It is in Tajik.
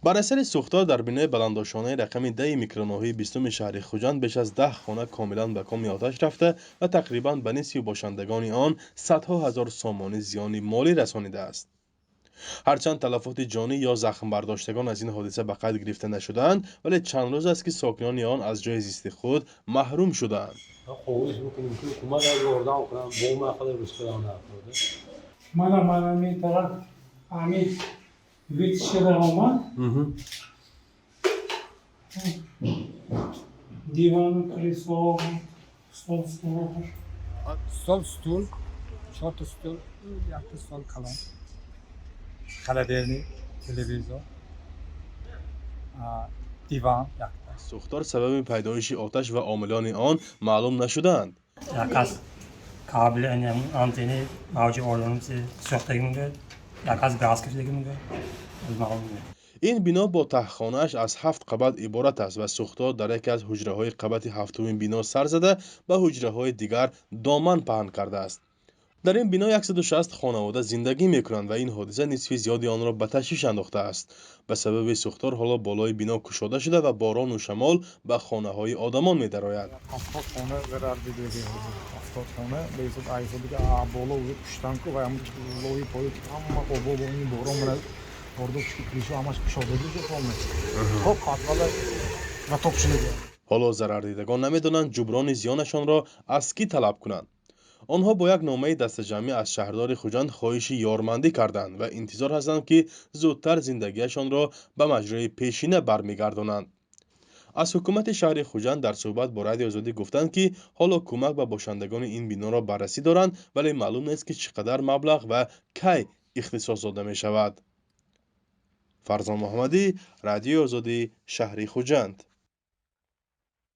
Бар асари сӯхтор дар бинои баландошонаи рақами 10-и микроноҳияи 20-уми шаҳри Хуҷанд беш аз 10 хона комилан ба коми оташ рафта ва тақрибан ба нисфи бошандагони он садҳо ҳазор сомонӣ зиёни молӣ расонидааст. Ҳарчанд талафоти ҷонӣ ё захмбардоштагон аз ин ҳодиса ба қайд гирифта нашудаанд, вале чанд рӯз аст, ки сокинони он аз ҷои зисти худ маҳрум шудаанд. Хоҳиш мекунем, ки ҳукумат як ёрдам кунад, бо ма қадар рӯзкарам накарда. Мана ми тараф ами вытяжка омад, дивану кресло, стол, стул. Стол, стул, чорта стул, якта стол калон, холодильник, телевизор, диван якта. Сӯхтор, сабаби пайдоиши оташ ва омилони он маълум нашудаанд. Як аз кабели антени мавҷи олонси сӯхтагӣ мегӯяд, як аз газ кашидагӣ мегӯяд, маълум нест. Ин бино бо таҳхонааш аз ҳафт қабат иборат аст ва сӯхтор дар яке аз ҳуҷраҳои қабати ҳафтуми бино сар зада, ба ҳуҷраҳои дигар доман паҳн кардааст. Дар ин бино 160 хонавода зиндагӣ мекунанд ва ин ҳодиса нисфи зиёди онро ба ташвиш андохтааст. Ба сабаби сӯхтор ҳоло болои бино кушода шуда ва борону шамол ба хонаҳои одамон медарояд. 70 хона зарар дидаги, 70 хона ба ҳисоб ҳисоби ки боло пуштанку ва лои пои ҳама обо бо ин борон мана бордочки, крышу ҳамаш кушодаги шуд, полностью то подвала затоп шудаги. Ҳоло зарардидагон намедонанд, ҷуброни зиёнашонро аз кӣ талаб кунанд. Онҳо бо як номаи дастаҷамъӣ аз шаҳрдори Хуҷанд хоҳиши ёрмандӣ карданд ва интизор ҳастанд, ки зудтар зиндагиашонро ба маҷрои пешина бармегардонанд. Аз ҳукумати шаҳри Хуҷанд дар суҳбат бо Радиои Озодӣ гуфтанд, ки ҳоло кӯмак ба бошандагони ин биноро баррасӣ доранд, вале маълум нест, ки чӣ қадар маблағ ва кай ихтисос дода мешавад. Фарзон Муҳаммадӣ, Радиои Озодӣ, шаҳри Хуҷанд.